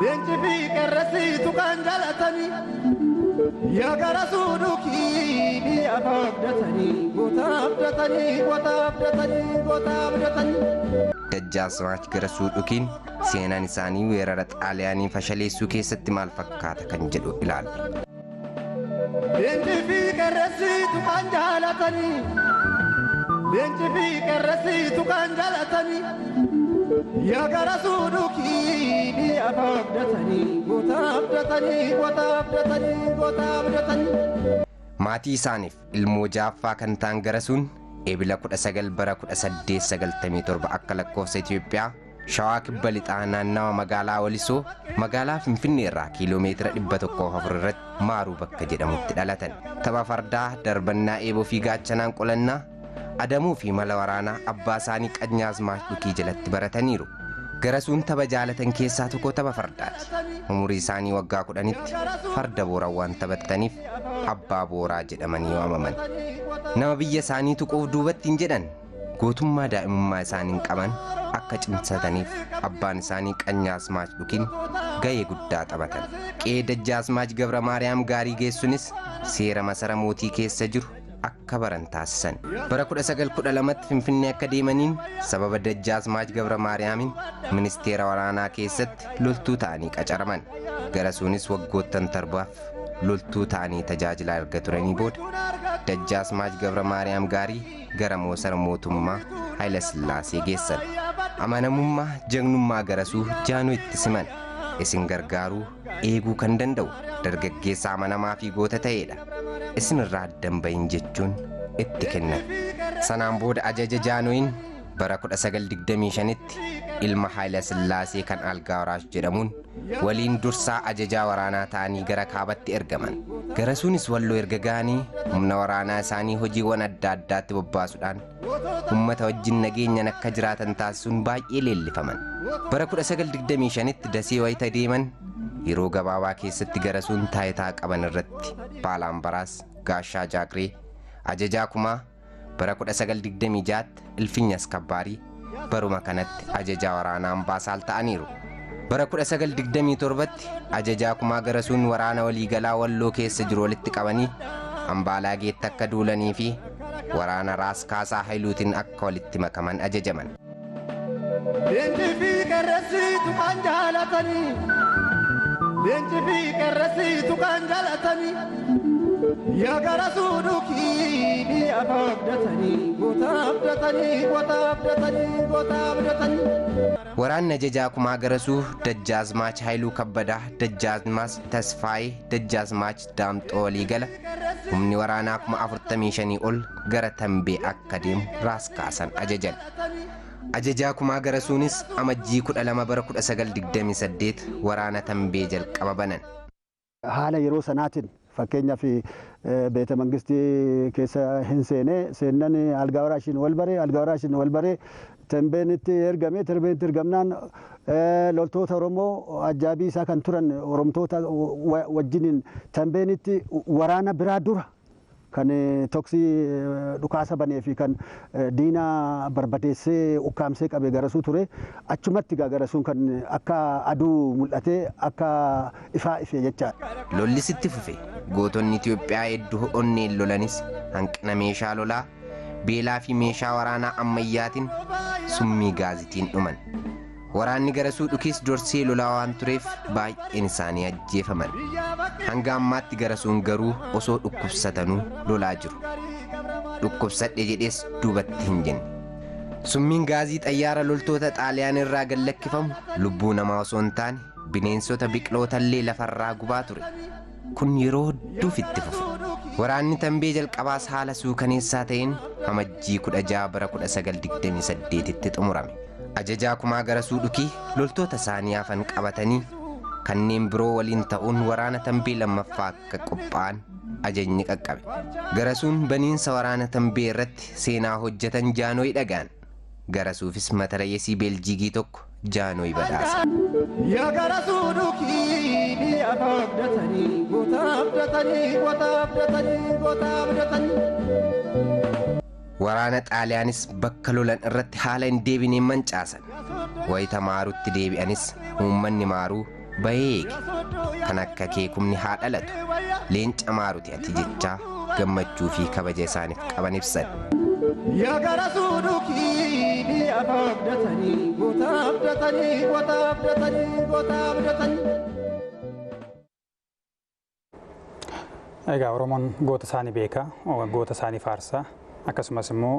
Leenci fi qeerransiitu kan jaalatanii yaa Garasuu Dhukii biyya abdatanii goota abdatanii goota abdatanii goota abdatanii. Dajjaazmaach Garasuu Dhukiin seenaan isaanii weerara Xaaliyaanii fashaleessuu keessatti maal fakkaata kan jedhu ilaalla. Leenci fi qeerransiitu kan jaalatanii leenci fi qeerransiitu kan jaalatanii yaa Garasuu Dhukii biyya abdatanii goota abdatanii goota abdatanii goota abdatanii. Maatii isaaniif ilmoo jaaffaa kan ta'an Garasuun Eebila 19 bara 1897 akka lakkoofsa Itoophiyaa Shawaa Kibba Lixaa naannawa magaalaa Walisoo magaalaa Finfinnee irraa kiiloomeetira 104 irratti Maaruu bakka jedhamutti dhalatan. Tapha fardaa, darbannaa eeboo fi gaachanaan qolannaa, adamuu fi mala waraanaa abbaa isaanii Qanyaazmaach Dhukii jalatti barataniiru. Garasuun tapha jaalatan keessaa tokko tapha fardaati. Umurii isaanii waggaa 10tti farda booraa waan taphataniif abbaa booraa jedhamanii waamaman. Nama biyya isaanii tuquuf duubatti hin jedhan. Gootummaa daa'imummaa isaaniin qaban akka cimsataniif abbaan isaanii Qanyaazmaach Dhukiin ga'ee guddaa taphatan. Qe'ee Dajjaazmaach Gabra Maariyaam Gaarii geessunis seera masara mootii keessa jiru akka baran taasisan. Bara 1912tti Finfinnee akka deemaniin sababa Dajjaazmaach Gabra Maariyaamiin ministeera waraanaa keessatti loltuu ta'anii qacaraman. Garasuunis waggoottan torbaaf loltuu ta'anii tajaajilaa erga turanii booda Dajjaazmaach Gabra Maariyaam Gaarii gara moosara mootummaa Haayila Sillaasee geessan. Amanamummaa jagnummaa Garasuu jaanuu itti siman. Isin gargaaruu eeguu kan danda'u dargaggeessa amanamaa fi goota ta'edha. Isin irraa addan bahin jechuun itti kennan. Sanaan booda ajaja Jaanoyin bara 1925tti ilma Haayila Sillaasee kan Algaa Waraash jedhamuun waliin dursaa ajajaa waraanaa ta'anii gara kaabatti ergaman. Garasuunis Walloo erga ga'anii humna waraanaa isaanii hojiiwwan adda addaatti bobbaasuudhaan uummata wajjin nageenyaan akka jiraatan taasisuun baay'ee leellifaman. Bara 1925tti Dasee wayita deeman yeroo gabaabaa keessatti Garasuun taayitaa qaban irratti Baalaambaraas Gaashaa Jaagiree ajajaa kumaa bara 1926tti Ilfinya Askabbaarii baruma kanatti ajajaa waraanaa Ambaasaal ta'aniiru. Bara 1927tti ajajaa kumaa Garasuun waraana waliigalaa Walloo keessa jiru walitti qabanii Ambaalageetti akka duulanii fi waraana Raas Kaasaa Hayiluutiin akka walitti makaman ajajaman. Leenci fi qeerransiitu kan jaalatanii leenci fi qeerransiitu kan jaalatanii yaa Garasuu Dhukii biyya abdatanii goota abdatanii goota abdatanii goota abdatanii. Waraanni ajajaa kumaa Garasuu Dajjaazmaach Haayiluu Kabbadaa, Dajjaazmaach Tasfaayee, Dajjaazmaach Daamxoo waliigala humni waraanaa 45,000 ol gara Tambee akka deemu Raas Kaasan ajajan. Ajajaa kumaa Garasuunis amajjii 12 bara 1928 waraana Tambee jalqaba banan. Haala yeroo sanaatiin fakkeenyaaf beeta mangistii keessa hin seene seennan Algaa Waraashiin wal bare Algaa Waraashiin wal bare Tambeenitti ergame Tambeenitti ergamnaan loltoota Oromoo ajaabii isaa kan turan Oromtoota wajjiniin Tambeenitti waraana biraa dura kan toksii dhukaasa banee fi kan diina barbadeessee ukkaamsee qabe Garasuu ture. Achumatti gaa Garasuun kan akka aduu mul'atee akka ifaa ife jechaadha. Lollis itti fufe. Gootonni Itoophiyaa hedduu onneen lolanis hanqina meeshaa lolaa, beelaa fi meeshaa waraanaa ammayyaatiin summii gaazitiin dhuman. Waraanni Garasuu Dhukiis dursee lolaa waan tureef baay'een isaanii ajjeefaman. Hanga ammaatti Garasuun garuu osoo dhukkubsatanuu lolaa jiru. Dhukkubsadhe jedhees duubatti hin jenne. Summiin gaazii xayyaara loltoota Xaaliyaan irraa gad lakkifamu lubbuu namaa osoo hin taane bineensota biqilootallee lafarraa gubaa ture. Kun yeroo hedduuf itti fufe. Waraanni Tambee jalqabaas haala suukaneessaa ta'een amajjii 16 bara 1928tti xumurame. Ajajaa kumaa Garasuu Dhukii loltoota isaanii hafan qabatanii kanneen biroo waliin ta'uun waraana Tambee lammaffaa akka qophaa'an ajajni qaqqabe. Garasuun baniinsa waraana Tambee irratti seenaa hojjetan Jaanooyi dhagaan. Garasuufis matarayeesii Beeljiigii tokko Jaanooyi badhaasa. Yaa Garasuu Dhukii biyya abdatanii goota abdatanii goota abdatanii goota abdatanii. Waraana Xaaliyaanis bakka lolan irratti haala hin deebineen mancaasan. Wayita Maarutti deebi'anis uummanni Maaruu Bahee eege kan akka kee kumni haa dhalatu, leenca maaruti ati jechaa gammachuu fi kabaja isaaniif qaban ibsan. Yaa suudukii biyya abdatanii goota abdatanii goota abdatanii goota abdatanii. Egaa Oromoon goota isaanii beeka, goota isaanii faarsa, akkasumas immoo